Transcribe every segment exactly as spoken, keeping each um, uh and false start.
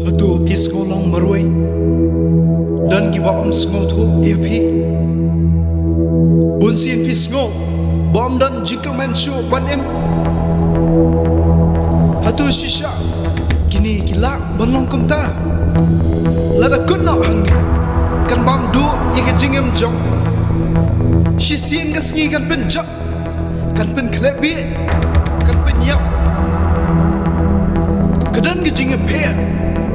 Hato phi sngew long marwei? Don kiba ym sngewthuh ïa phi? Bun sien phi sngew ba ym don jingkmen shuh ban im. Hato shisha kine ki lah ban long kumta? Lada kut noh hangne, kan bam duh ïa ka jingim jong. Shisien ka sngi kan pynjot, kan pynkhleh bieit, kan pynïap. Ka don ka jingïapher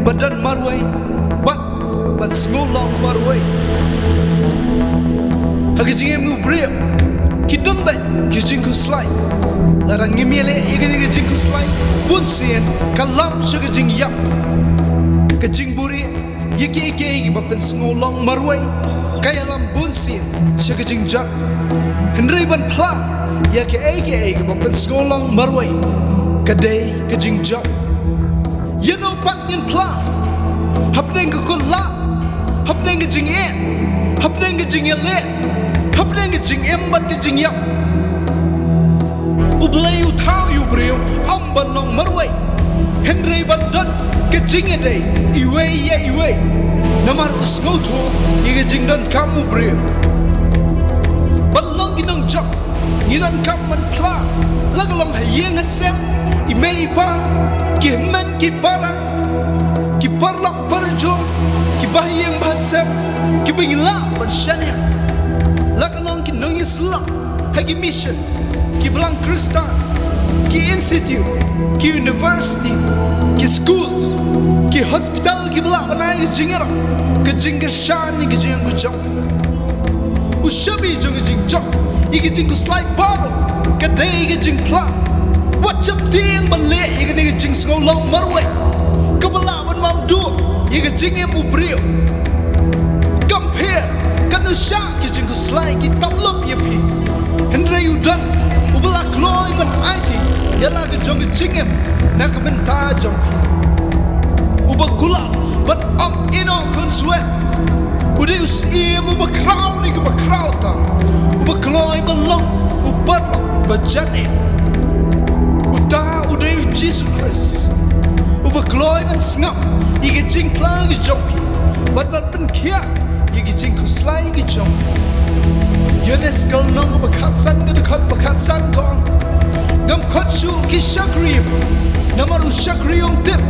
ban don marwei bad ban sngew long marwei. Ha ka jingim u briew ki don bad ki jingkhuslai. Lada ngim ïaleh ïa kane ka jingkhuslai, bun sien ka lam sha ka jingïap, ka jingbuhrieh ïa kiei kiei kiba pynsngew long marwei. Ka ïalam bun sien sha ka jingjot. Hynrei ban phla ïa kiei kiei kiba pynsngew long marwei ka dei ka jingjot. Ïa no pat ngin phla? Hapdeng ka kular, hapdeng ka jingeh, hapdeng ka jingïaleh, hapdeng ka jingim bad ka jingïap. U Blei u thaw ïa u briew ym ban long marwei, hynrei ban don ka jingïadei iwei ïa iwei. Namar u sngewthuh ïa ka jingdonkam u briew. Ban long ki nongjot, ngi donkam ban phla, la ka long ha ïing ha sem, i mei i pa, ki hynmen ki para, ki paralok parajor, ki bahaïing bahasem, kiba ngi lah ban shaniah. La ka long ki nongïasyllok ha ki mission, ki balang Khristan, ki institute, ki university, ki school, ki hospital, kiba lah ban ai ka jingïarap, ka jingkyrshan ïa ka jingim ka jong. U shabi jong ka jingjot ïa ka jingkhuslai baroh ka dei ka jingphla. Wat sheptieng ban leh ïa kane ka jingsngew long marwei kaba lah ban bam duh ïa ka jingim u briew. Kam pher, katno shah ki jingkhuslai ki tap lup ïa phi, hynrei u don uba la kloi ban aiti ïa la ka jong ka jingim na ka bynta jong phi. Uba kular ban ym ïehnoh khunswet. U dei u Syiem uba khraw ne kaba khraw tam, uba kloi ban long u paralok ba jan eh. Uta u dei u Jisu Khrist, uba kloi ban sngap ïa ka jingphla ka jong phi bad ban pynkhiah ïa ka jingkhuslai ka jong phi. Ïoannis ka lynnong ba khatsan ka dkhot ba khatsan ka ong, ngam khot shuh ki shakri, namar u shakri um tip